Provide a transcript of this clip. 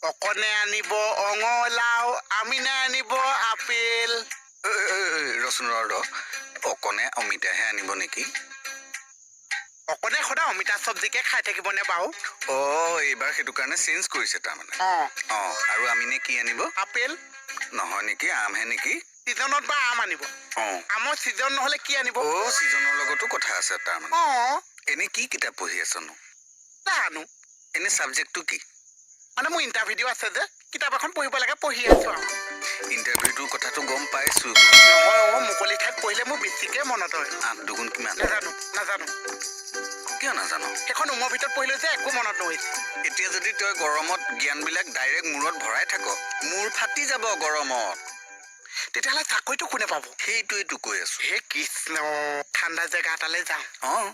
অকণে আনিব অঙলাও, আমিনে আনিব আপেল। ঐ, ঐ, ঐ, ৰচোন, ৰ ৰ, অকণে অমিতাহে আনিব নেকি? অকণে সদায় অমিতা চব্জিকে খাই থাকিবনে বাৰু? অ', এইবাৰ সেইটো কাৰণে চেঞ্জ কৰিছে তাৰমানে। অঁ। অঁ, আৰু আমিনে কি আনিব? আপেল। নহয় নেকি, আমহে নেকি? ছিজনত বা আম আনিব। অঁ। আমৰ ছিজন নহ'লে কি আনিব? অ', ছিজনৰ লগতো কথা আছে তাৰমানে। অঁ। এনে কি কিতাপ পঢ়ি আছনো? জানো। এনে ছাবজেক্টটো কি? মানে মোৰ ইণ্টাৰভিউ আছে যে, কিতাপ এখন পঢ়িব লাগে, পঢ়ি আছো আৰু। ইণ্টাৰভিউটোৰ কথাটো গম পাইছো। নহয় অ', মুকলি ঠাইত পঢ়িলে মোৰ বেছিকে মনত হয়। 8 দুগুণ কিমান? নাজানো, নাজানো। কিয় নাজানো? সেইখন ৰুমৰ ভিতৰত পঢ়িলো যে, একো মনত নৰিছে। এতিয়া যদি তই গৰমত জ্ঞানবিলাক ডাইৰেক্ট মূৰত ভৰাই থাক, মূৰ ফাটি যাব গৰমত। তেতিয়াহ'লে চাকৰিটো কোনে পাব? সেইটোৱেতো কৈ আছো। হে কৃষ্ণ, ঠাণ্ডা জেগা এটালৈ যাওঁ। অঁ।